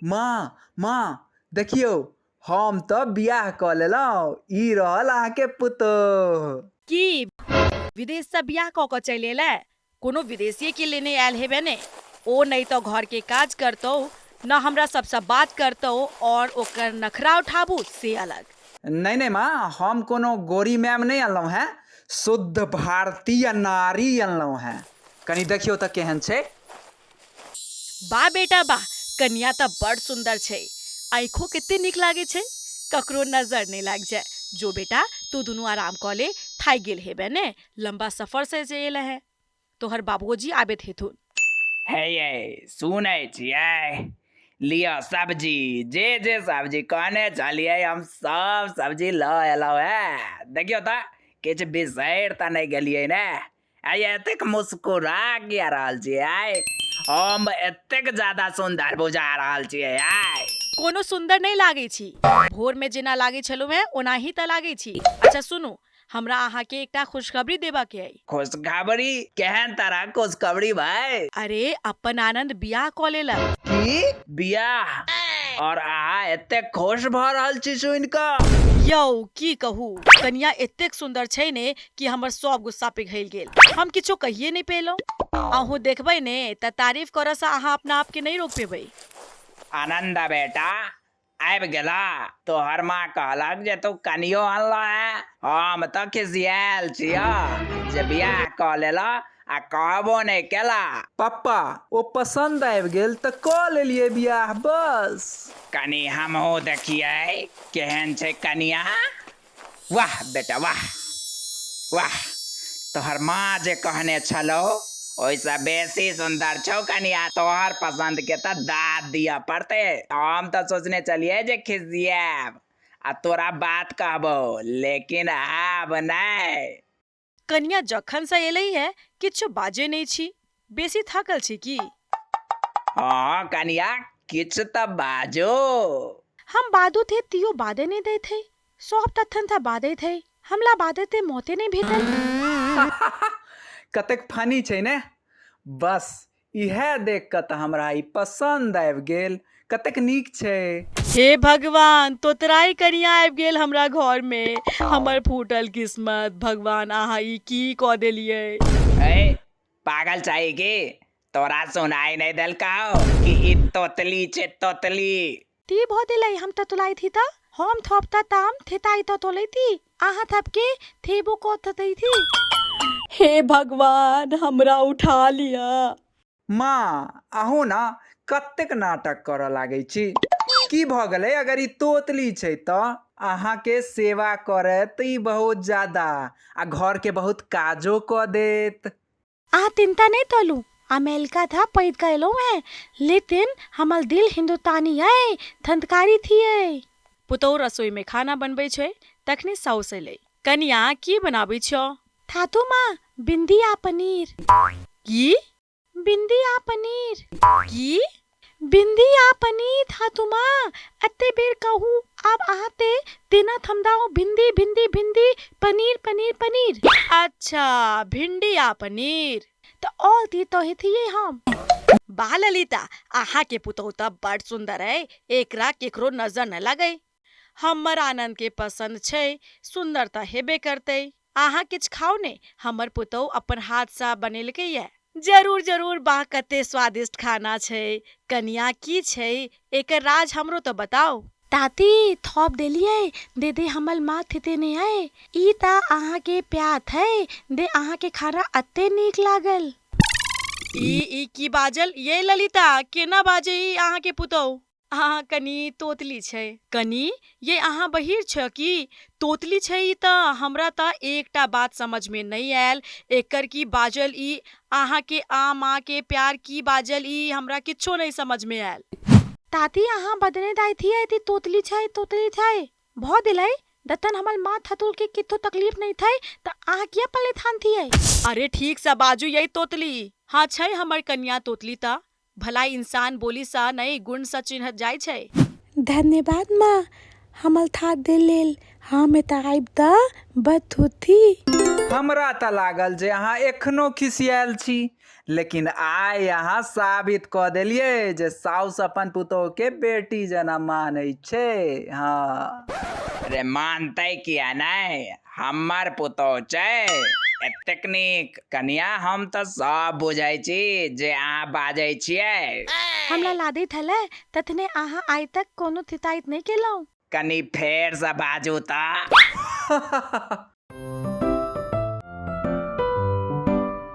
माँ माँ देखियौ हम तऽ बियाह कऽ लेलहुँ ई रहल अहाँके पुतोह की विदेशसँ बियाह कऽ कऽ चलि एलै कोनो विदेशिएके लेने आयल हेबै ने ओ नहि तऽ घरके काज करतौ न हमरा सबसँ बात करतौ आओर ओकर नखरा उठाबू से अलग नहि नहि माँ हम कोनो गोरी मैम नहि अनलहुँ हेँ शुद्ध भारतीय नारी अनलहुँ हेँ कनि देखियौ तऽ केहन छै बा बेटा बा कनिया तऽ बड़ सुन्दर छै आँखो कते नीक लागै छै ककरो नजर नहि लागि जाय जो बेटा तू दुनू आराम कऽ ले थाकि गेल हेबे ने लम्बा सफर से जे एले है तोहर बाबूजी आबैत हेथुन हे यै सुनै छियै लिअ सब्जी जे जे सब्जी कहने छलियै हम सब सब्जी लऽ एलहुँ हेँ देखियौ तऽ किछु बिसरि तऽ नहि गेलियै ने आइ एतेक मुस्कुरा किया रहल छियै आइ हम एतेक ज्यादा सुन्दर बुझा रहल छियै आइ कोनो सुन्दर नहि लागै छी भोरमे जेना लागै छलहुँ हेँ ओनाही तऽ लागै छी अच्छा सुनू हमरा अहाँके एकटा खुशखबरी देबाके अइ खुशखबरी केहन तरह खुशखबरी भाय अरे अपन आनंद बियाह कऽ लेलक की बियाह और अहाँ एतेक खुश भऽ रहल छी सुनि कऽ यौ की कहू कनिया एतेक सुन्दर छै ने कि हमर सब गुस्सा पिघलि गेल हम किछो कहिए नहि पेलहुँ अहूँ देखबै ने तऽ तारीफ करऽसँ अहाँ अपना आपके नहि रोकि पेबै आनन्द बेटा आबि गेला तोहर माँ कहलक जे तू कनियो अनलह है हम तऽ खिसियायल छियह जे बियाह कऽ लेलह आ कहबो नहि केला पप्पा ओ पसन्द आबि गेल तऽ कऽ लेलियै बियाह बस कनि हमहूँ देखियै केहन छै कनिया वाह बेटा वाह वाह तोहर माँ जे कहने छलौ ओहिसँ बेसी सुन्दर छौ कनिया तोहर पसन्दके तऽ दाद दिअ पड़तै हम तऽ सोचने छलियै जे खिसियाएब आ तोरा बात कहबौ लेकिन आब नहि कनिया जखनसँ एलै है किछु बाजै नहि छी बेसी थाकल छी की हँ कनिया किछु तऽ बाजो हम बादू थे तियो बादे नहि दैत है सब तथन था बादैत है हमला बादैते मौते नहि भेटल कतेक फनी छै ने बस इएह देख कऽ तऽ हमरा ई पसन्द आबि गेल कतेक नीक छै हे भगवान तोतराई कनिया आबि गेल हमरा घर में हमर फूटल किस्मत भगवान अहाँ ई की कऽ देलियै ए पागल चाही की तोरा सुनाई नहीं देलकौ कि ई तोतली छै तोतली ती भऽ देलै हम ततुलाई थी त हम थपता ताम थेताई त तोलैती अहाँ थपके थेबो कऽ थतै थी हे भगवान हमरा उठा लिअ माँ अहूँ ने कतेक नाटक करऽ लागै छी की भऽ गेलै अगर ई तोतली छै तऽ अहाँके सेवा करत ई बहुत ज्यादा आ घरके बहुत काजो कऽ देत अहाँ चिंता नहीं तलू अमेरिका था पैद कयलहुँ हैं लेकिन हमर दिल हिंदुस्तानी है धंधकारी थी है पुतहु रसोई में खाना बनबै छै तखने साउस एलै कनिया की बनाबै छौ थातू माँ बिंदी आ पनीर की बिंदी आ पनीर की बिंदी आ पनीर थातू माँ एते बेर कहू आब अहाँ ते तेना थमदाउ भिंडी भिंडी भिंडी पनीर पनीर पनीर अच्छा भिंडी आ पनीर तऽ ऑल ती तो हेथिए हम बा ललिता अहाँ के पुतहु तऽ बड़ सुंदर है एकरा केकरो नजर न लगै हमर आनंद के पसंद छै सुंदर तऽ हेबे करतै अहाँ किछु खाउ ने हमर पुतहु अपन हाथसँ बनेलकै ये जरूर जरूर वाह कते स्वादिष्ट खाना छै कनिया की छै एकर राज हमरो तऽ बताउ ताती थोप देलियै दे दे हमर माँ थेते नहि आए ई तऽ अहाँके प्यात है दे अहाँके खाना अते नीक लागल ई ई की बाजल ये ललिता केना बाजै ई अहाँके पुतहु अहाँ कनि तोतली छै कनि ये अहाँ बहिर छ की तोतली छै ई तऽ हमरा तऽ एकटा बात समझमे नहि आयल एकर की बाजल ई अहाँके आ माँके प्यार की बाजल ई हमरा किछो नहि समझमे आयल ताती अहाँ बदने दाइ थी ती तोतली छै तोतली छै भऽ गेलै दतन हमर माँ थतुल के कितो तकलीफ नहीं थे तऽ अहाँ किया पलेथान थियै अरे ठीक से बाजू यही तोतली हाँ छै हमर कनिया तोतली तऽ भलाई इंसान बोली सा नहि गुण सा चिन्हत जाइ छै धन्यवाद माँ हमर था दे लेल हम एतऽ आबि तऽ बथुथी। हमरा तऽ लागल जे अहाँ एखनो खिसियाएल छी, लेकिन आइ अहाँ साबित कऽ देलियै जे साउस अपन पुतोहके बेटी जेना मानै छै। हँ। रे मानतै किया नहि, हमर पुतोह छै एतेक नीक। कनिया, हम तऽ सब बुझै छी जे अहाँ बाजै छियै। हमरा लादैत हलै तथने अहाँ आइ तक कोनो थिताइत नहि केलहुँ। कनी फेरसँ बाजू तऽ।